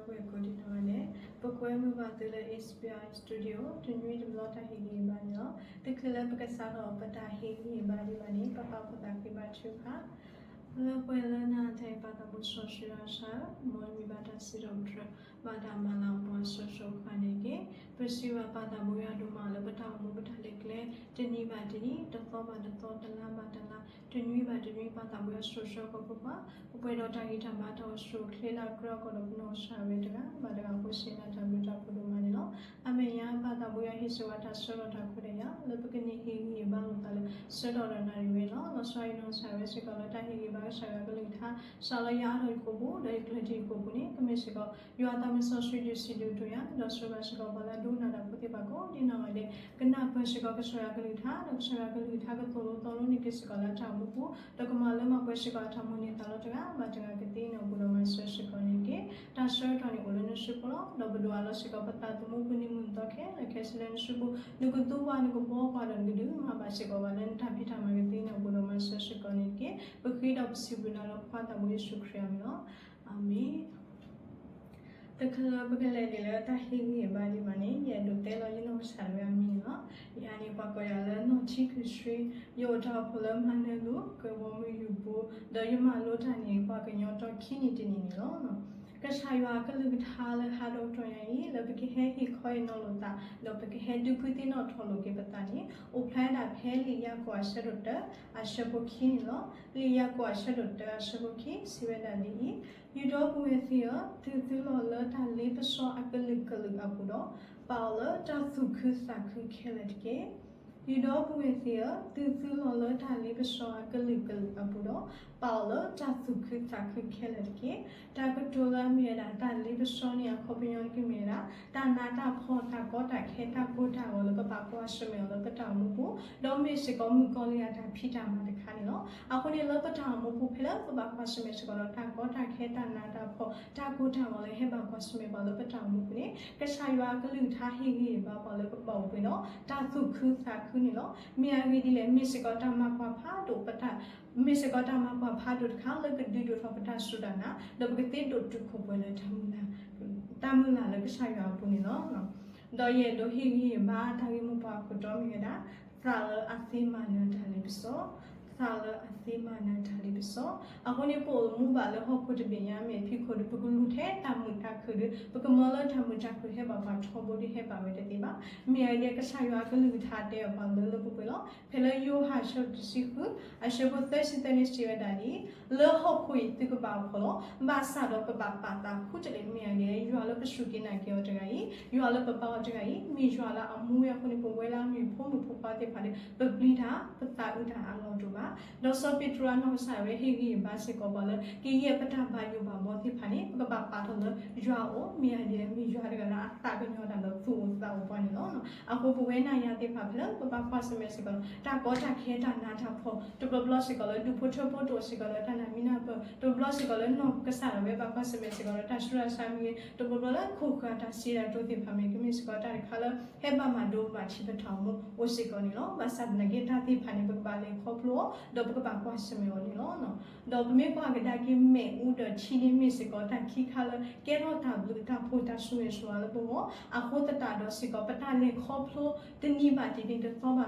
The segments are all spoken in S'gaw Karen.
ဝဲကိးဒံနီၢ်ဂၤဒဲး, ပကွဲမုာ်ဘၣ်သုလၢ H P I Studio တနွံတဘျီတၢ်ဟ့ၣ်ဂံၢ်ဟ့ၣ်ဘါန့ၣ်လီၤ. တချုးလၢပကစးထီၣ်ပတၢ်ဟ့ၣ်ဂံၢ်ဟ့ၣ်ဘါဒံးဘၣ်န့ၣ် ပပာ်ဖှိၣ်သးဃ့ဘါထုကဖၣ်. လၢပှဲၤလၢနၤတၢ်အံၤ ပၢ်သးဘိစီဆှံယွၤအဆၢ, မ်နမံၤဘၣ်တၢ်စံးထီၣ်ပတြၢၤ ဘၣ်တၢ်မၤလၤကပီၤအစိၤစိၤအဃၣ်န့ၣ်တက့ၢ်. ပစံးဘၣ်ပၢ်သးဘိယွၤဒိၣ်မးလၢပတၢ်အိၣ်မူပတၢ်လဲၤကျဲ တနံၤဘၣ်တနံၤ, တသီဘၣ်တသီ, တလါဘၣ်တလါ, တနွံဘၣ်တနွံ ပၢ်သးဘိယွၤစိၤဆှၢကီၢ်ပပှၤ, ပပှဲၤဒီးတၢ်ဂံၢ်တၢ်ဘါတၢ်အိၣ်ဆူၣ်အိၣ်ချ့လၢအကြၢးအဂီၢ်ဒီး ပနီၢ်ကစၢ်ဝဲတဂၤဘၣ်တဂၤ ဖိဆံးနၤတၢ်ဘျုးတၢ်ဖှိၣ်ဒိၣ်မးန့ၣ်လီၤ. အၤမ့ၣ်ယၤ, ပၢ်သးဘိယွၤဟ့ၣ်စ့ၢ်ကီးတၢ်ဆၢကတီၢ်တၢ်ခွဲးတၢ်ယာ် လၢပကန့ၢ်ဟ့ၣ်ဂံၢ်ဟ့ၣ်ဘါလိာ်သးလၢ ဆၢကတီၢ်ဒီးနၣ်ရံၣ်ဝဲလီၤ. လီၤဆီယနီၢ်ကစၢ်ဝဲစ့ၢ်ကီးလၢတၢ်ဟ့ၣ်ဂံၢ်ဟ့ၣ်ဘါကစၢ်ယွၤကလုၢ်ကထါ စးလၢယအါထီၣ်ယကိာ်ပူၤ ဒီးယကျၢၢ်ထံယကိာ်ပူၤန့ၣ် ကမ့ၢ်စ့ၢ်ကီး ယွၤသးစီဆှံဒုးစံးဒုးကတိၤယၤ ဒီးဆှၢဘၣ်စ့ၢ်ကီးပှၤလၢအဒိကနၣ်တၢ်ဖိသ့ၣ်တဖၣ်ကိးဒံနီၢ်ဂၤဒဲး ကနၢ်ပၢၢ်စ့ၢ်ကီးကစၢ်ယွၤကလုၢ်ကထါ ဒီးကစၢ်ယွၤကလုၢ်ကထါကသိၣ်လိသီလိန့ၢ်က့ၤစ့ၢ်ကီးလၢအတၢ်အိၣ်မူပူၤ ဒီးကမၤလၢမၤပှဲၤစ့ၢ်ကီးအတၢ်မိၣ်န့ၢ်သးလီတဂၤဘၣ်တဂၤကသ့အဂီၢ်ဒီးမၤစၢၤစ့ၢ်ကီးန့ၣ်တက့ၢ်. တၢ်ဆၢကတီၢ်န့ၣ်အိၣ်လၢနစုပူၤလီၤ. ဒီးပဒိးအးလီၤစ့ၢ်ကီးပသးသမူပနံၤမုၢ်နံၤသီခဲလၢာ်ခဲဆ့လၢနစုပူၤ, နကသူဘၣ် နကဘှီကွၢ်ဒီးနကဒုးမၤဘၣ်စ့ၢ်ကီးဘၣ်လၢနတၢ်ဖံးတၢ်မၤကသ့အဂီၢ်ဒီးမၤစၢၤစ့ၢ်ကီးန့ၣ်တက့ၢ်. ပဃ့ဒီးပစံးဘျုးနၤလၢပခွါသးဘိယ့ၣ်ၡူးခရံာ်အမံၤလီၤ. အၤမ့ၣ်. တချုးလၢပကလဲၤဒံးလၢတၢ်ဟ့ၣ်ဂံၢ်ဟ့ၣ်ဘါဒံးဘၣ်န့ၣ် ယအဲၣ်ဒိးတဲလီၤယနီၢ်ကစၢ်တဂၤအမံၤန့ၣ်လီၤ. ယၤန့ၣ် ပှၤကိးယၤလၢနီၢ်ထံခုၣ်ဆှံ, ယအိၣ်တၢ်အိၣ်ဖှိၣ်လၢမၤနၢၤလူၤ ကဝီၤမုၢ်ယူၤပူၤ, ဒီးယမၤလိတၢ်န့ၣ် ပှၤကညီတီခံနံၣ်တနံၣ်န့ၣ်လီၤ. ကစၢ်ယွၤအကလုၢ်ကထါလၢဟးဒီးကတီၢ်ညါအံၤ လၢပကဟဲဟ့ၣ်ခီဟ့ၣ်နီၤလိာ်သး ဒီးပကဟဲဒုးဖှံသ့ၣ်နီၣ်ထီၣ်လိာ်က့ၤပသးန့ၣ် အိၣ်ဖျါဝဲဒၣ်ဖဲလံာ်ယၤကိာ်အဆၢဒိၣ်တၢ အဆၢဖိခံန့ၣ်လီၤ. လံာ်ယၤကိာ်အဆၢဒိၣ်တၢ အဆၢဖိခံ စံးဝဲဒၣ်ဒ်အံၤ, ယဒီပုၢ်ဝဲၢ်သ့ၣ်ဧၢ, သုသုလီၤလၢတၢ်လ့ပစီအကလုာ်ကလုာ်အပူၤဒီး ပာ်အီၤလၢတၢ်သူၣ်ခုသးခုခဲလၢာ်တက့ၢ်. ယဒီပုၢ်ဝဲၢ်သ့ၣ်ဧၢ, သုသုလီၤလၢတၢ်လ့ပစီအကလုာ်ကလုာ်အပူၤဒီး ပာ်အီၤလၢတၢ်သူၣ်ခုသးခုခဲလၢာ်တက့ၢ်. တၢ်ကတိၤလၢအမ့ၢ်ဝဲဒၣ် တၢ်လ့ပစီန့ၣ် အခီပညီကမ့ၢ်ဝဲဒၣ် တၢ်နးတၢ်ဖှီၣ် တၢ်ကီတၢ်ခဲ တၢ်ကိၢ်တၢ်ဂီၤလၢပဘၣ်ကွၢ်ဆၢၣ်မဲာ်အီၤလၢပတၢ်အိၣ်မူပူၤ, ဒီးမ့ၢ်စ့ၢ်ကီးမုၣ်ကီၤလံၢ်အတၢ်ဖံးတၢ်မၤတခါန့ၣ်လီၤ. အဃိန့ၣ် လၢပတၢ်အိၣ်မူပူၤ ဖဲလၢပဘၣ်ကွၢ်ဆၢၣ်မဲာ်စ့ၢ်ကီးဒီး တၢ်ကီတၢ်ခဲ တၢ်နးတၢ်ဖှီၣ် တၢ်ကိၢ်တၢ်ဂီၤလၢဟဲဘၣ်ကွၢ်ဆၢၣ်မဲာ်ပှၤလၢပတၢ်အိၣ်မူပူၤန့ၣ် ကစၢ်ယွၤအကလုၢ်ကထါဟ့ၣ်ဂံၢ်ဟ့ၣ်ဘါပှၤလၢပဘၣ်အိၣ်ပှဲၤဒီး တၢ်သူၣ်ခုသးခုန့ၣ်လီၤ. မ့ၢ်အဂ့ၢ်ဒ်လဲၣ်, မ့ၢ်စ့ၢ်ကီးတၢ်မၤကွၢ်ဖးဒိၣ်ပတၢ် မ့ၢ်စ့ၢ်ကီးတၢ်မၤကွၢ်ဖးဒိၣ်တခါလၢကဒုးဒိၣ်ထီၣ်ပတၢ်စူၢ်တၢ်နာ်, ဒီးပကသ့ဒိးတုာ်ခိၣ်ပှဲၤလၢ တၢ်မုၢ်လၢ်လၢကစၢ်ယွၤအပူၤန့ၣ်လီၤ. ဒီးယအဲၣ်ဒိးဟ့ၣ်ဂံၢ်ဟ့ၣ်ဘါတၢ်ဂ့ၢ်မိၢ်ပှၢ်အခိၣ်တီမ့ၢ်ဝဲဒၣ် သးလၢအသ့မၤနၢၤတၢ်လ့ပစီ, သးလၢအသ့မၤနၢၤတၢ်လ့ပစီ. အဃိန့ၣ် ပအိၣ်မူဘၣ်လၢဟီၣ်ခိၣ်တဘ့ၣ်ညါမ့ၢ်ဖံးခိၣ်ဒီး ပကလူၤထဲတၢ်မုာ်တၢ်ခုၣ်ဒီး ပကမၢလၢတၢ်မုာ်တၢ်ခုၣ်ဟဲဘၣ်ပှၤထီဘိဒီးဟဲဘၣ်ဝဲတသ့ဘၣ်. မ့ၢ်အဂ့ၢ်ဒ်အံၤ ကစၢ်ယွၤအကလုၢ်ကထါတဲအီၤပှၤလၢလၢပှဲၤပှဲၤလီၤ. ဖဲလၢယိၤဟၣ်အဆၢဒိၣ်တဆံဃု အဆၢဖိသၢဆံသၢန့ၣ်စံးဝဲဒၣ်ဒ်အံၤ, လၢဟီၣ်ခိၣ်အံၤသုကဘၣ်ဖှီၣ်လီၤ. ဘၣ်ဆၣ်ဒီးကဘၣ်ပာ်သးခူတလ့ၢ် မ့ၢ်အဂ့ၢ်ဒ်အံၤ ယွၤလၢပစူၢ်က့ၤနာ်က့ၤအီၤတဂၤအံၤ, ယွၤလၢပဘါအီၤတဂၤအံၤ မ့ၢ်ယွၤလၢအမူဝဲအဃိန့ၣ် ပဝဲလၢအမ့ၢ်ဖိမုၣ်ဖိခွါသ့ၣ်တဖၣ်ဒီး ပပျံၤတၢ် ပသးအုးတၢ်အလီၢ်တအိၣ်ဘၣ်. ဒီးစီၤပ့းတရူးအနီၢ်ကစၢ်ဝဲဟ့ၣ်ဂံၢ်ဟ့ၣ်ဘါစ့ၢ်ကီးပှၤလၢ ကယဲၢ်ပတၢ်ဘၣ်ယိၣ်ဘၣ်ဘှီသ့ၣ်တဖၣ်န့ၣ် ပကဘၣ်ပာ်ထီၣ်လၢယွၤအအိၣ် မ့ၢ်အဂ့ၢ်ဒ်အံၤ မ့ၢ်ယွၤတဂၤလၢအသးကညီၤတၢ်ဒီးသူၣ်အိၣ်သးအိၣ်ပှၤန့ၣ်လီၤ. အဃိပဝဲနၤယၤသ့ၣ်တဖၣ်ဖဲလၢပဘၣ်ကွၢ်ဆၢၣ်မဲာ်စ့ၢ်ကီးဒီး တၢ်ကီတၢ်ခဲတၢ်နးတၢ်ဖှီၣ် တဘျီဘျီစ့ၢ်ကီးလၢဒူၣ်ဖိထၢဖိတအိၣ်စ့ၢ်ကီးဒီးတၢ်နၢ်မံနၢ်ပၢၢ် တဘျီဘျီစ့ၢ်ကီးလၢနီၢ်ကစၢ်ဒၣ်ဝဲဘၣ်ကွၢ်ဆၢၣ်မဲာ်စ့ၢ်ကီးဒီး တၢ်ဆူးတၢ်ဆါမ့ၢ်ဂ့ၤ တဘျီဘျီလၢခိၣ်ဃၢၤတၢ်စံးတၢ်ကတိၤသ့ၣ်တဖၣ်မ့ၢ်ဂ့ၤ ကမ့ၢ်စ့ၢ်ကီးတၢ်တခါလၢ ဟဲဘၣ်မၤဒိဘၣ်ထံးပတၢ်အိၣ်မူအိၣ်စ့ၢ်ကီးန့ၣ်လီၤ. ဘၣ်ဆၣ်သနာ်က့တၢ်သ့ၣ်တဖၣ်န့ၣ် ပကဘၣ်လဲၤခီဖျိအီၤ ဒီးပကဘၣ်ကွၢ်ဆၢၣ်မဲာ်အီၤန့ၣ်လီၤ. ဒီးပမ့ၢ်ကွၢ်ကဒါက့ၤမ့ၣ်အူဒီးထံန့ၣ်မ့ၢ်စ့ၢ်ကီးတၢ်ခံခါလၢ ကဲထီၣ်တၢ်ဘျုးတၢ်ဖှိၣ်တၢ်ဆိၣ်ဂ့ၤဆိၣ်ဝါလၢပဂီၢ် အဃိသတးဒီးစ့ၢ်ကီး ပတၢ်လဲၤခီဖျိတနံၤဘၣ်တနံၤ တသီဘၣ်သီလၢ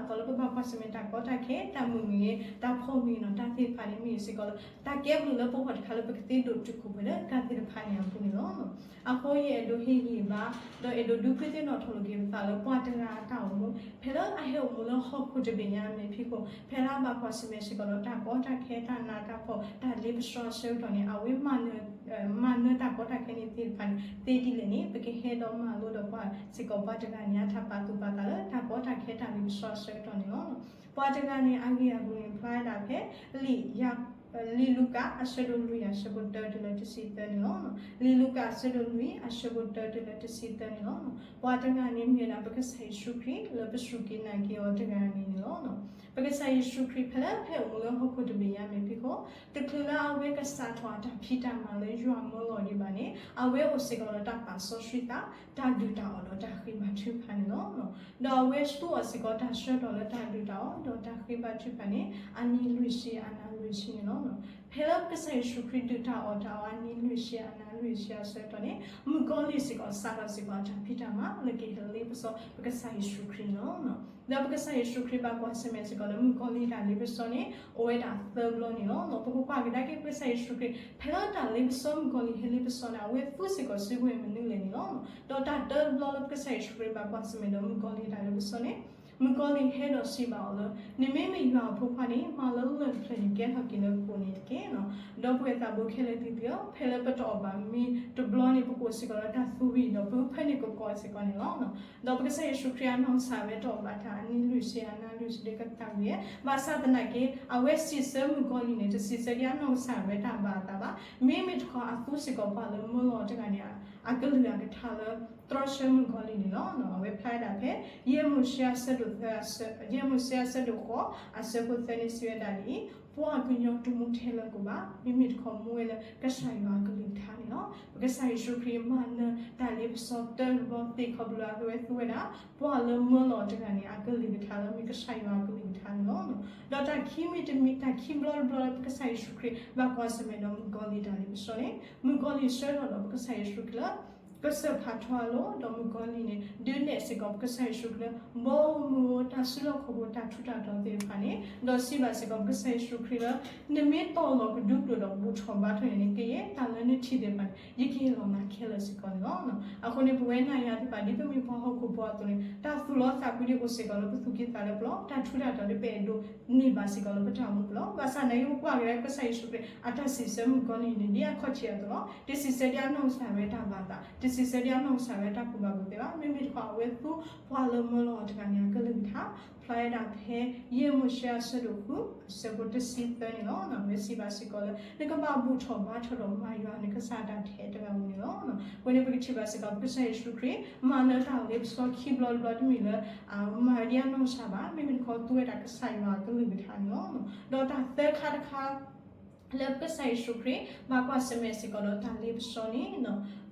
ပဘၣ်ကွၢ်ဆၢၣ်မဲာ်တၢ်ကီတၢ်ခဲ တၢ်မုာ်မ့ၢ်ဂ့ၤ တၢ်ဖှီၣ်မ့ၢ်ဂ့ၤဒီး တၢ်သ့ၣ်တဖၣ်န့ၣ်မ့ၢ်စ့ၢ်ကီးလၢ တၢ်ကဲဘျုးလၢပဂီၢ်တခါလၢပကသ့ဒိးတုာ်ခိၣ်ပှဲၤလၢတၢ်သ့ၣ်တဖၣ်န့ၣ်အပူၤန့ၣ်လီၤ. အဃိယအဲၣ်ဒိးဟ့ၣ်ဂံၢ်ဘါ ဒီးအဲၣ်ဒိးဒုးဖှံသ့ၣ်နီၣ်ထီၣ်လိာ်က့ၤပသးလၢပှၤတဂၤအတၢ်အိၣ်မူ ဖဲလၢအဟဲအိၣ်မူလၢဟီၣ်ခိၣ်တဘ့ၣ်ညါအမဲာ်ဖံးခိၣ် ဖဲလၢအဘၣ်ကွၢ်ဆၢၣ်မဲာ်စ့ၢ်ကီးဒီးတၢ်ကီတၢ်ခဲ တၢ်နးတၢ်ဖှီၣ် တၢ်လ့ပစီအဆၢကတီၢ်န့ၣ် အဝဲ မၤနၢၤတၢ်ကီတၢ်ခဲန့ၣ်သ့ၣ်တဖၣ်န့ၣ် သ့ဒ်လဲၣ်န့ၣ် ပကဟဲဒီးမၤလိဒီးပှၤစ့ၢ်ကီးပှၤတဂၤန့ၣ် အတၢ်ပာ်သူၣ်ပာ်သးလၢတၢ်ကီတၢ်ခဲတၢ်လ့ပစီအဆၢကတီၢ်န့ၣ်လီၤ. ပှၤတဂၤန့ၣ် အဂ့ၢ်အကျိၤန့ၣ် ဖျါဝဲဒၣ်ဖဲ လံာ်ယၤ လံာ်လူၤကၣ်အဆၢဒိၣ်လွံၢ်အဆၢဖိတၢတုၤလၢတဆံသၢန့ၣ်လီၤ. လံာ်လူၤကၣ်အဆၢဒိၣ်လွံၢ်အဆၢဖိတၢတုၤလၢတဆံသၢန့ၣ်လီၤ. ပှၤတဂၤန့ၣ်မ့ၢ်ဝဲဒၣ်ပကစၢ်ယ့ၣ်ၡူးခရံာ်လၢပစူၢ်က့ၤနာ်က့ၤအီၤတဂၤန့ၣ်န့ၣ်လီၤ. ပကစၢ်ယ့ၣ်ၡူးခရံာ်ဖဲလၢဟဲအိၣ်မူလၢဟီၣ်ခိၣ်တဘ့ၣ်ညါမဲာ်ဖံးခိၣ် တချုးလၢအဝဲကစးထီၣ်အတၢ်ဖံးတၢ်မၤလၢယွၤမၢလီၤဒံးဘၣ်န့ၣ် အဝဲအိၣ်စ့ၢ်ကီးဒီးတၢ်ပာ်စီဆှံသး တၢ်ဒုၣ်တၢ်အီၣ်ဒီးတၢ်ဃ့ဘါထုကဖၣ်န့ၣ်လီၤ. ဒီးအဝဲသူအီၤစ့ၢ်ကီးတၢ်ဆၢကတီၢ်လၢတၢ်ဒုၣ်တၢ်အီၣ်ဒီးတၢ်ဃ့ဘါထုကဖၣ်န့ၣ် အနံၤလွံၢ်ဆံအနၤလွံၢ်ဆံန့ၣ်လီၤ. ဖဲလၢပကစၢ်ယ့ၣ်ၡူးခရံာ်ဒုးတၢ်အီၣ်တၢ်အီအနံၤလွံၢ်ဆံအနၤလွံၢ်ဆံအဆၢကတီၢ်န့ၣ် မုၣ်ကီၤလံၢ်စ့ၢ်ကီးစးထီၣ်စ့ၢ်ကီးအတၢ်ဖံးတၢ်မၤလၢကဟ့ၣ်လီၤလ့ပစီပကစၢ်ယ့ၣ်ၡူးခရံာ်န့ၣ်လီၤ. ဒီးပကစၢ်ယ့ၣ်ၡူးခရံာ်ဘၣ်ကွၢ်ဆၢၣ်မဲာ်စ့ၢ်ကီးလၢမုၣ်ကီၤလံၢ်တၢ်လ့ပစီန့ၣ် အိၣ်ဝဲဒၣ်သၢဘျီန့ၣ်လီၤ. ပကကွၢ်ကဒါက့ၤပကစၢ်ယ့ၣ်ၡူးခရံာ် ဖဲလၢတၢ်လ့ပစီမုၣ်ကီၤလံၢ်ဟ့ၣ်လ့ပစီန့ၣ် အဝဲသူစ့ၢ်ကီးစုကဝဲၤမနုၤလဲၣ်န့ၣ်လီၤ. ဒီးတၢ်တၢတဘျီလၢပကစၢ်ယ့ၣ်ၡူးခရံာ်ဘၣ်ကွၢ်ဆၢၣ်မဲာ်ဒီးမုၣ်ကီၤလံၢ်တၢ်လ့ပစီန့ၣ် မုၣ်ကီၤလံၢ်ဟဲဒီးစံးဘၣ်အီၤလၢ နမ့မ့ၢ်ယွၤအဖိခွါန့ၣ် မၤလၢလၢၢ်တဖျၢၣ်န့ၣ်ကဲထီၣ်က့ၤလၢပှၤကိာ်န့ၣ်တက့ၢ်. ဒီပုၢ်ဝဲၢ်သးဘိခဲလၢာ်သ့ၣ်ဧၢ, ဖဲလၢပတအီၣ်ဘၣ်မ့ၤတဘျီန့ၣ် ပကအိၣ်စ့ၢ်ကီးလၢတၢ်သူဝံၤဒီး ပဖၢနုာ်ကကိးစ့ၢ်ကီးန့ၣ်လီၤ. ဒီးပကစၢ်ယ့ၣ်ၡူးခရံာ်အနီၢ်ကစၢ်ဝဲတအီၣ်ဘၣ်တၢ်အနံၤလွံၢ်ဆံအနၤလွံၢ်ဆံဒ်ကသးဝံၤ, ဘၣ်ဆၣ်သနာ်က့ အဝဲစံးဆၢမုၣ်ကီၤလံၢ်န့ၣ် တစံးဆၢဒ်အနီၢ်ကစၢ်ဝဲတၢ်ဘၣ်အသးဘၣ်. မ့မ့ၢ်တခီအသူစ့ၢ်ကီးပှၤလၢမၢလီၤတဂၤန့ၣ် အကလုၢ်အကထါလၢ တြီဆၢမုၣ်ကီၤလံၢ်န့ၣ်လီၤ. အဝဲဖျါဝဲဒၣ်ဖဲ ယဲၢ်မိၤၡ့အဆၢဒိၣ်သၢ, ယဲၢ်မိၤၡ့အဆၢဒိၣ်ဃိး အဆၢဖိသၢန့ၣ်စံးဝဲဒၣ်ဒ်အံၤ, ပှၤကညီတမူထဲလၢၤကိၣ်ဘၣ်, မ့မ့ၢ်တခီမူဝဲလၢကစၢ်ယွၤအကလုၢ်ကထါန့ၣ်လီၤ. ပကစၢ်ယ့ၣ်ၡူးခရံာ်မၤနၢၤတၢ်လ့ပစီတၢတဘျီသ့ၣ်ခီဖျိအဝဲသူဝဲဒၣ် ပှၤလၢမၢလီၤတဂၤန့ၣ် အကလုၢ်ကထါလၢမ့ၢ်ကစၢ်ယွၤအကလုၢ်ကထါန့ၣ်လီၤ. ဒီးတၢ်ခံမံၤတမံၤ တၢ်ခံဘျီတဘျီလၢပကစၢ်ယ့ၣ်ၡူးခရံာ်ဘၣ်ကွၢ်ဆၢၣ်မဲာ်ဒီးမုၣ်ကီၤလံၢ်တၢ်လ့ပစီန့ၣ် မုၣ်ကီၤလံၢ်ဆှၢထီၣ်ဒီးပကစၢ်ယ့ၣ်ၡူးခရံာ်လၢ ကစၢၢ်ဖးထီအလိၤ, ဒီးမုၣ်ကီၤလံၢ်န့ၣ် ဒုးနဲၣ်စ့ၢ်ကီးပကစၢ်ယ့ၣ်ၡူးခရံာ်လၢ ဘီမုၢ်ဧိၤ တၢ်စုလီၢ်ခီၣ်ခိၣ်တၢ်ထူးတၢ်တီၤသ့ၣ်တဖၣ်န့ၣ်, ဒီးစံးဘၣ်စ့ၢ်ကီးပကစၢ်ယ့ၣ်ၡူးခရံာ်လၢ နမ့ၢ်တီၢ်လီၤကဒူကဒိၣ်ဒီးဘူၣ်ထီၣ်ဘါထီၣ်န့ၣ်န့ၣ် ကယဲၢ်တၢ်လၢနထံၣ်သ့ၣ်တဖၣ်န့ၣ် ယကဟ့ၣ်လီၤနၤခဲလၢာ်စ့ၢ်ကီးန့ၣ်လီၤ. အဃိန့ၣ် ပဝဲနၤယၤသ့ၣ်တဖၣ် ဒ်ပမ့ၢ်ပှၤဟီၣ်ခိၣ်ဖိအသိးန့ၣ် တၢ်သူၣ်လီသးကွံဒ်အိၣ်စ့ၢ်ကီးလၢပသူၣ်ကံၢ်သးလဲပူၤလီၤ. တၢ်ထူးတၢ်တီၤဒ်ပအဲၣ်ဒိးန့ၢ်ဘၣ်စ့ၢ်ကီးလၢပတၢ်အိၣ်မူပူၤလီၤ. ဘၣ်ဆၣ်သနာ်က့ ပကွၢ်က့ၤလၢကစၢ်ယ့ၣ်ၡူးခရံာ် အတၢ်စံးဆၢမုၣ်ကီၤလံၢ်န့ၣ် ဒ်အခီၣ်ထံးအသိးလီၤ. တစံးဆၢဒ်အနီၢ်ကစၢ်ဝဲတၢ်ဘၣ်သး, တစံးဆၢဒ်အနီၢ်ကစၢ်ဝဲတၢ်ကူၣ်ဘၣ်ကူၣ်သ့ဘၣ်. မ့မ့ၢ်တခီ အဝဲသူပှၤလၢမၢလီၤအီၤတဂၤန့ၣ် အကလုၢ်ကထါ ဖျါဝဲဒၣ်ဖဲ ယဲၢ်မိၤၡ့အဆၢဒိၣ်ဃု အဆၢဖိတဆံသၢန့ၣ်လီၤ. အဝဲစံးဘၣ်စ့ၢ်ကီးလၢ နကဘၣ်ဘူၣ်ထီၣ်ဘါထီၣ်ဒီးမၤယွၤနကစၢ်တၢ်ထဲတဂၤဧိၤန့ၣ်လီၤ. အဃိန့ၣ် ပကထံၣ်ဘၣ်စ့ၢ်ကီး ပကစၢ်ယ့ၣ်ၡူးခရံာ် မၤနၢၤတၢ်လ့ပစီခံဘျီတဘျီ တမ့ၢ်လၢ မၤဝဲဒ်အနီၢ်ကစၢ်ဘၣ်, မ့မ့ၢ်တခီသူဝဲဒၣ်ကစၢ်ယွၤအကလုၢ်ကထါန့ၣ်လီၤ. ဒီးတၢ်သၢခါတခါ လၢပကစၢ်ယ့ၣ်ၡူးခရံာ် ဘၣ်ကွၢ်ဆၢၣ်မဲာ်စ့ၢ်ကီးဒီးတၢ်လ့ပစီန့ၣ်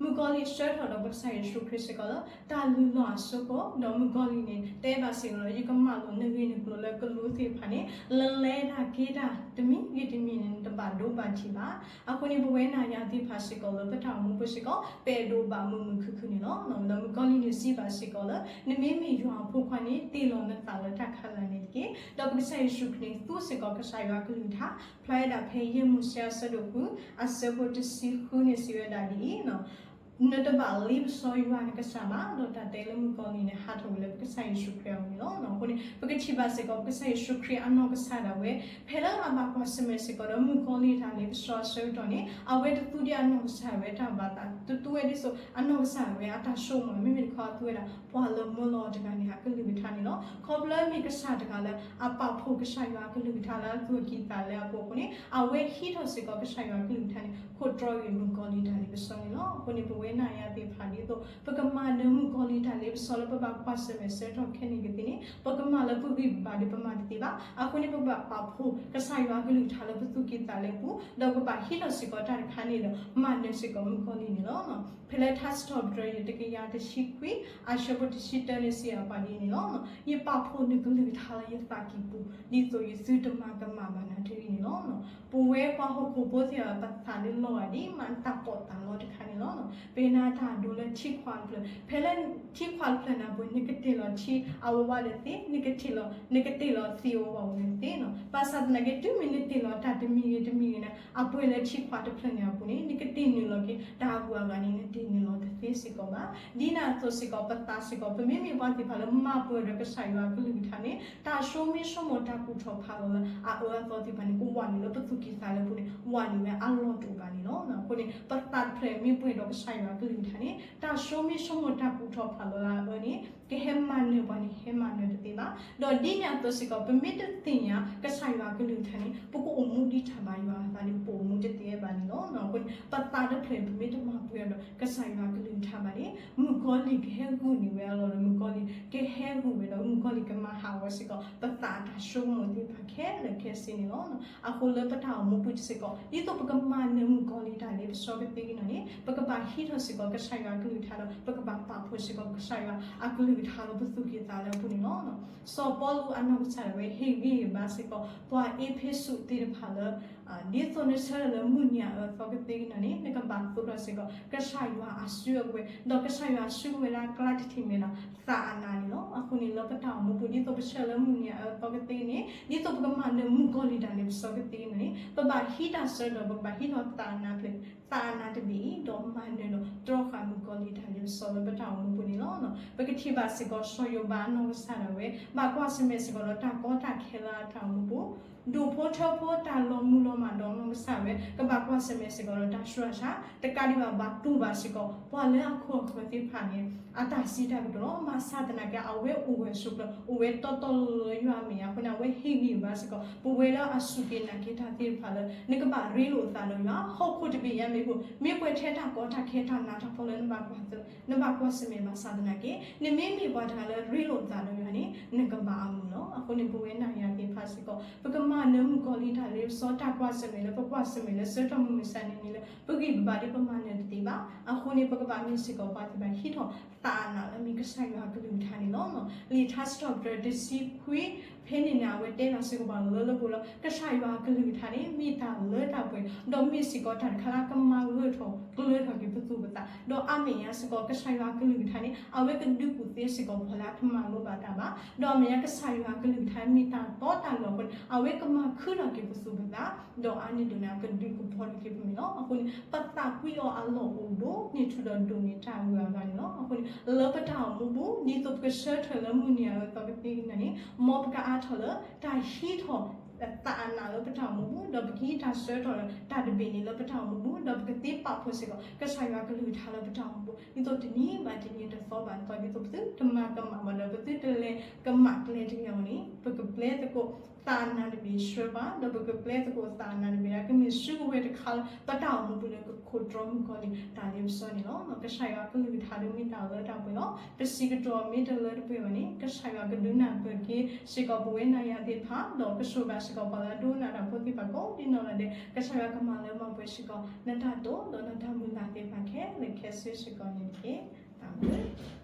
မုၣ်ကီၤလံၢ်ဆှၢထီၣ်ဒီးပကစၢ်ယ့ၣ်ၡူးခရံာ်စ့ၢ်ကီးလၢ တၢ်လုၢ်လီၢ်အစိကမီၤ, ဒီးမုၣ်ကီၤလံၢ်န့ၣ် တဲဘၣ်စ့ၢ်ကီးလၢ ယကမၢလီၤနဂ့ၢ်နကျိၤလၢကလူးသ့ၣ်တဖၣ်န့ၣ် လၢလဲၤတၢ်က့ၤတၢ်တမံၤဂ့ၤတမံၤန့ၣ် နတဘၣ်ဒိဘၣ်ထံးဘၣ်. အဃိန့ၣ် ပဝဲနၤယၤသ့ၣ်တဖၣ်စ့ၢ်ကီးလၢ ပတၢ်အိၣ်မူပူၤစ့ၢ်ကီး ပအဲၣ်ဒိးဘၣ်မုာ်မုာ်ခုၣ်ခုၣ်န့ၣ်လီၤ. ဒီးမုၣ်ကီၤလံၢ်န့ၣ်စံးဘၣ်စ့ၢ်ကီးလၢ နမ့မ့ၢ်ယွၤအဖိခွါန့ၣ် တ့ၢ်လီၤနသးလၢတၢ်ခးလၢ်န့ၣ်တက့ၢ်. ဒီးပကစၢ်ယ့ၣ်ၡူးခရံာ်န့ၣ် သူစ့ၢ်ကီးကစၢ်ယွၤအကလုၢ်ကထါ ဖျါဝဲဒၣ်ဖဲယဲၢ်မိၤၡ့အဆၢဒိၣ်ဃု အဆၢဖိတဆံဃုန့ၣ်စံးဝဲဒၣ်ဒ်အံၤ, နတဘၣ်လ့ပစီယွၤနကစၢ်ဘၣ်. ဒီးတၢ်တဲလၢမုၣ်ကီၤလံၢ်န့ၣ် ဟးထီၣ်ဝဲလၢပကစၢ်ယ့ၣ်ၡူးခရံာ်အအိၣ်န့ၣ်လီၤ. အဃိန့ၣ် ပကထံၣ်ဘၣ်စ့ၢ်ကီး ပကစၢ်ယ့ၣ်ၡူးခရံာ်အနီၢ်ကစၢ်ဒၣ်ဝဲ ဖဲလၢအဘၣ်ကွၢ်ဆၢၣ်မဲာ်စ့ၢ်ကီးဒီးမုၣ်ကီၤလံၢ်တၢ်လ့ပစီအဆၢကတီၢ်န့ၣ် အဝဲတသူဒ်အနီၢ်ကစၢ်ဝဲတၢ်ဘၣ်သး, တသူဝဲဒ်သိးအနီၢ်ကစၢ်ဝဲအတၢ်ဆိကမိၣ်, မ့မ့ၢ်တခီအသူဝဲဒၣ် ပှၤလၢမၢလီၤတဂၤန့ၣ် အကလုၢ်ကထါန့ၣ်လီၤ. ခီဖျိမ့ၢ်ကစၢ်တဂၤလၢ အပာ်ဖှိၣ်ကစၢ်ယွၤအကလုၢ်ကထါလၢအသူၣ်ကံၢ်သးလဲအပူၤအဃိန့ၣ် အဝဲဟံးထီၣ်စ့ၢ်ကီးကစၢ်ယွၤအကလုၢ်ကထါန့ၣ် ခိးတြီဂ့ၤမုၣ်ကီၤလံၢ်တၢ်လ့ပစီန့ၣ်လီၤ. အဃိန့ၣ် ပဝဲနၤယၤသ့ၣ်တဖၣ်ဒ်သိး ပကမၤနၢၤမုၣ်ကီၤလံၢ်တၢ်လ့ပစီလၢပဘၣ်ကွၢ်ဆၢၣ်မဲာ်ဆၢကတီၢ်ခဲန့ၣ်ကသ့န့ၣ် ပကမၤလၢပဂံၢ်ပဘါဒီးပမၤတသ့ဘၣ်. အဃိန့ၣ် ပကဘၣ်ပာ်ဖှိၣ်ကစၢ်ယွၤအကလုၢ်ကထါလၢပသူၣ်ကံၢ်သးလဲပူၤ, ဒီးပကဘၣ်ဟံးထီၣ်စ့ၢ်ကီးတၢ်တခါန့ၣ်ဒီး မၤနၢၤစ့ၢ်ကီးမုၣ်ကီၤလံၢ်န့ၣ်လီၤ. ဖဲလၢထါစံးထီၣ်ပတြၢၤ တကယၤတဆံခွံ အဆၢဖိတဆံတၢန့ၣ်စံးအပှၤဒ်န့ၣ်လီၤ. ယပာ်ဖှိၣ်နကလုၢ်ကထါလၢယသးကံၢ်ပူၤ ဒ်သိးယသုတမၤကမၣ်ဘၣ်နၤတဂ့ၤန့ၣ်လီၤ. ပဝဲပှၤဟီၣ်ခိၣ်ဖိသ့ၣ်တဖၣ် ပသးန့ၣ်လီၤဂာ်ဒ်မးတၢ်ပီးတၢ်လီတခါန့ၣ်လီၤ. ပနာ်တၢ်ဒိလၢထံခွးတဖျၢၣ်, ဖဲလၢထံခွးတဖျၢၣ်န့ၣ်အပူၤ နကတ့ၢ်လီၤထံအဝဲဝဲဒီးသ့, နကတ့ၢ်လီၤ, နကတ့ၢ်လီၤသ့အဝဲဝဲဒီးသ့လီၤ. ဘၣ်ဆၣ်သနာ်က့ တုၤမ့ၢ်နတ့ၢ်လီၤတၢ်တမံၤဂ့ၤတမံၤဂ့ၤန့ၣ် အပှဲၤလၢထံခွးတဖျၢၣ်န့ၣ်အပူၤန့ၣ် နကတ့ၢ်နုာ်လီၤက့ၤ တၢ်အဂုၤအဂၤန့ၣ် နတ့ၢ်နုာ်လီၤတသ့စ့ၢ်ကီးဘၣ်. ဒ်န့ၣ်အသိးစ့ၢ်ကီး ပသးစ့ၢ်ကီး ပမ့မ့ၢ်ပှၤသ့ၣ်တဖၣ်လၢမၤပှဲၤဒီးကစၢ်ယွၤအကလုၢ်ကထါန့ၣ် တၢ်ဆိမိၣ်ဆိကမိၣ်တၢ်ကူၣ်ထီၣ်ဖးလီၤလၢအအၢအသီသ့ၣ်တဖၣ်န့ၣ် ကဝးနုာ်လၢပသူၣ်ကံၢ်သးလဲပူၤန့ၣ် ဝးနုာ်ဝဲအလီၢ်တအိၣ်ဘၣ်န့ၣ်လီၤ. အဃိန့ၣ် ပသးတဖျၢၣ်မ့ၢ်ပှဲၤဒီးကစၢ်ယွၤအကလုၢ်ကထါန့ၣ် တၢ်ဆိမိၣ်ဆိကမိၣ်တၢ်ကူၣ်ထီၣ်ဖးလီၤလၢအအၢန့ၣ် ကဟဲမၤနၢၤပှၤန့ၣ် ဟဲမၤနၢၤတသ့ဘၣ်. ဒီးဒ်န့ၣ်အသိးစ့ၢ်ကီး ပမ့ၢ်တသ့ၣ်ညါကစၢ်ယွၤအကလုၢ်ကထါန့ၣ် ပကအိၣ်မူဒ်တၢ်ဘၣ်ယွၤအသးဒီး ပအိၣ်မူတသ့ဘၣ်န့ၣ်လီၤ. အဃိန့ၣ် ပသးတဖျၢၣ် ပမ့ၢ်တမၤပှဲၤဒီး ကစၢ်ယွၤအကလုၢ်ကထါဘၣ်န့ၣ် မုၣ်ကီၤလံၢ်ကဟဲဂုာ်န့ၢ်ဝဲအလီၢ်ဒီး မုၣ်ကီၤလံၢ်ကဟဲဂုာ်ဝဲဒီး မုၣ်ကီၤလံၢ်ကမၤဟးဂီၤစ့ၢ်ကီး ပသးအတၢ်ဆိကမိၣ်သ့ၣ်တဖၣ်ခဲလၢာ်ခဲဆ့န့ၣ်လီၤ. အဃိလၢပတၢ်အိၣ်မူပူၤစ့ၢ်ကီး ဒ်သိးပကမၤနၢၤမုၣ်ကီၤလံၢ်တၢ်လ့ပစီကသ့က့ၤနီၢ်န့ၣ် ပကဘၣ်ဟံးထီၣ်စ့ၢ်ကီး ကစၢ်ယွၤအကလုၢ်ကထါဒီး ပကဘၣ်ပာ်ဖှိၣ်စ့ၢ်ကီးကစၢ်ယွၤအကလုၢ်ကထါလၢပသူၣ်ကံၢ်သးလဲအပူၤန့ၣ်လီၤ. စီၤပီလူးအနီၢ်ကစၢ်ဒၣ်ဝဲ ဟ့ၣ်ဂံၢ်ဟ့ၣ်ဘါစ့ၢ်ကီး ပှၤအ့းဖ့းစူးသ့ၣ်တဖၣ်လၢ ဒ်သိးနဆၢထၢၣ်လၢမုၢ်နံၤအအၢသီကသ့က့ၤနီၢ်န့ၣ် နကဘၣ်သိးထီၣ်စ့ၢ်ကီး ကစၢ်ယွၤအစုအကဝဲၤ ဒီးကစၢ်ယွၤအစုကဝဲၤလၢအကျါတထံၣ်မ့ၢ်ဒၣ် သးအနးန့ၣ်လီၤ. အဃိန့ၣ်လၢပတၢ်အိၣ်မူပူၤ ဒ်သိးပဆၢလၢမုၢ်နံၤအအၢသီကသ့န့ၣ် ဒ်သိးပကမၤနၢၤမုၣ်ကီၤလံၢ်တၢ်လ့ပစီကသ့က့ၤနီၢ်န့ၣ် ပဘၣ်ဟံးတၢ်ဆၢကတီၢ် ပကဘၣ်ဟံးထီၣ်သးအနးဖျၢၣ် သးအနးတဘ့ၣ်အံၤ ဒီးမၤနၢၤဒီးတြီဃာ်မုၣ်ကီၤလံၢ်တၢ်လ့ပစီလၢပတၢ်အိၣ်မူပူၤန့ၣ်လီၤ. ပကထံၣ်ဘၣ်စ့ၢ်ကီးစီၤယိၤဘးအနီၢ်ကစၢ်ဒၣ်ဝဲ ဘၣ်ကွၢ်ဆၢၣ်မဲာ်စ့ၢ်ကီးဒီးတၢ်ကီတၢ်ခဲလၢအတၢ်အိၣ်မူပူၤ ဒိၣ်ဖိထၢဖိတၢ်လီၤမုၢ်လီၤမၢ်ဒီးနီၢ်ကစၢ်ဝဲ ကဘၣ်ကွၢ်ဆၢၣ်မဲာ်စ့ၢ်ကီးဒီးတၢ်ဆူးတၢ်ဆါ တကးဒံးဘၣ် ဘၣ်တူၢ်ဘၣ်စ့ၢ်ကီး ပှၤလၢအခိၣ်အဃၢၤသ့ၣ်တဖၣ်န့ၣ် အတၢ်စံးတၢ်ကတိၤလီၤ. ဘၣ်ဆၣ်သနာ်က့ အဝဲအိၣ်ဂၢၢ်ဆိးကျၢၤ အိၣ်ဝဲတီတီလိၤလိၤလၢယွၤအမဲာ်ညါအဃိန့ၣ် အဝဲဟ့ၣ်ဂံၢ်ဘါစ့ၢ်ကီး ပဝဲလၢအစူၢ်က့ၤနာ်က့ၤတၢ်သ့ၣ်တဖၣ်လၢ နကဘၣ်ရ့လိာ်သးဒီးယွၤ ဟီၣ်ခိၣ်တဘ့ၣ်ညါမ့ၢ်အိၣ် မ့ၢ်ပှဲၤထဲတၢ်ကီတၢ်ခဲတၢ်နးတၢ်ဖှီၣ်လၢ နဘၣ်ကွၢ်ဆၢၣ်မဲာ်ဘၣ်ဆၣ်သနာ်က့ နမ့မ့ၢ်ပှၤတဂၤလၢရ့လိာ်သးဒီးယွၤန့ၣ် နကဘၣ်အမုာ်လီၤ. အဃိန့ၣ် ပဝဲနၤယၤသ့ၣ်တဖၣ်စ့ၢ်ကီး ပကမၤနၢၤမုၣ်ကီၤလံၢ်တၢ်လ့ပစီတၢ်ကွၢ်ဆၢၣ်မဲာ်လၢ ပကွၢ်ဆၢၣ်မဲာ်လၢဆၢကတီၢ်မုၢ်မဆါတနံၤလၢ ပဂံၢ်ပဘါဒ်ပမၤနၢၤတသ့ဘၣ်. အဃိန့ၣ် ပကဘၣ်မ့ၢ်စ့ၢ်ကီးပှၤသ့ၣ်တဖၣ်ဟံးထီၣ်သးအနးလၢအမ့ၢ်ကစၢ်ယွၤအကလုၢ်ကထါန့ၣ်လီၤ. လံာ်ထါစံးထီၣ်ပတြၢၤတဆံခွံ ဖဲန့ၣ်န့ၣ် အဝဲတဲဘၣ်စ့ၢ်ကီးပှၤလၢလၢပှဲၤပှဲၤလၢ ကစၢ်ယွၤအကလုၢ်ကထါန့ၣ် မ့ၢ်တၢ်လၢတၢ်ပှဲၤ ဒီးမ့ၢ်စ့ၢ်ကီးတၢ်တခါလၢကမၤဂၢၢ်ထီၣ်ကျၢၤထီၣ်က့ၤပသူၣ်ပသး ဒီးအါမဲာ်ညါစ့ၢ်ကီး ကစၢ်ယွၤအကလုၢ်ကထါန့ၣ် အဝဲကဒုးကူၣ်သ့စ့ၢ်ကီးပှၤလၢအတမၤလိဘၣ်တၢ်ဘၣ် ဒီးအမဲာ်ညါကစၢ်ယွၤအကလုၢ်ကထါမ့ၢ်တၢ်တီတၢ်လိၤအဃိန့ၣ် အဝဲကမၤခုထီၣ်က့ၤပသူၣ်ပသး ဒီးအါန့ၢ်ဒိၣ်န့ၣ် အကဒုးကဖီထီၣ်က့ၤပမ့ၢ်လီၤ. အဃိန့ၣ် ပသးကွံအီၤအလီၢ်အိၣ်ဒိၣ်န့ၢ်ထူၣ်ဒီးဒိၣ်န့ၢ်တၢ်ဂုၤအဂၤန့ၣ်လီၤ. အဃိန့ၣ် လၢပတၢ်အိၣ်မူပူၤ ဒ်သိးပကဆၢထၢၣ်လၢမုၢ်နံၤအအၢသီကသ့က့ၤန့ၣ် မ်ပကအါထီၣ်လၢ တၢ်ဟံးထီၣ် သးအနးလၢပတၢ်အိၣ်မူပူၤ ဒီးပကဟံးတၢ်ဆၢကတီၢ်လၢတၢ်တဘ့ၣ်န့ၣ်လၢပတၢ်အိၣ်မူပူၤ ဒီးပကသ့ပာ်ဖှိၣ်စ့ၢ်ကီး ကစၢ်ယွၤအကလုၢ်ကထါလၢပတၢ်အိၣ်မူပူၤ ဒ်သိးတနံၤဘၣ်တနံၤတသီဘၣ်တသီ ဒ်သိးပသုတမၤကမၣ်ဘၣ်ဒီးပသုတလဲၤကမၣ်ကျဲတဂ့ၤအဂီၢ်န့ၣ် ပကပျဲသကိးသးအနးတဘ့ၣ်ဆှၢပှၤ ဒီးပကပျဲသကိးသးအနးတဘ့ၣ်လၢ ကမ့ၢ်စုကဝဲၤတခါလၢ ပတၢ်အိၣ်မူပူၤလၢကခိးတြီမုၣ်ကီၤလံၢ်တၢ်လ့ပစီန့ၣ်လီၤ. ကစၢ်ယွၤအကလုၢ်ကထါဒုးမ့ၢ်တၢ်လၢတၢ်ပှဲၤလီၤ. ပစံးကတိၤမ့ၢ်တလၢတပှဲၤဘၣ်န့ၣ် ကစၢ်ယွၤကဒုးနၢ်ပၢၢ်က့ၤစ့ၢ်ကီးပဝဲနၤယၤသ့ၣ်တဖၣ် ဒီးကဆိၣ်ဂ့ၤစ့ၢ်ကီးပှၤလၢအဒိကနၣ်တၢ်ဖိသ့ၣ်တဖၣ်ကိးဒ်နီၢ်ဂၤဒဲး ကစၢ်ယွၤကမၤလၢမၤပှဲၤစ့ၢ်ကီး နတၢ်တိာ်ဒီးနတၢ်မုၢ်လၢ်သ့ၣ်တဖၣ်ခဲလၢာ်ခဲဆ့စ့ၢ်ကီးန့ၣ်တက့ၢ်. အၤမ့ၣ်.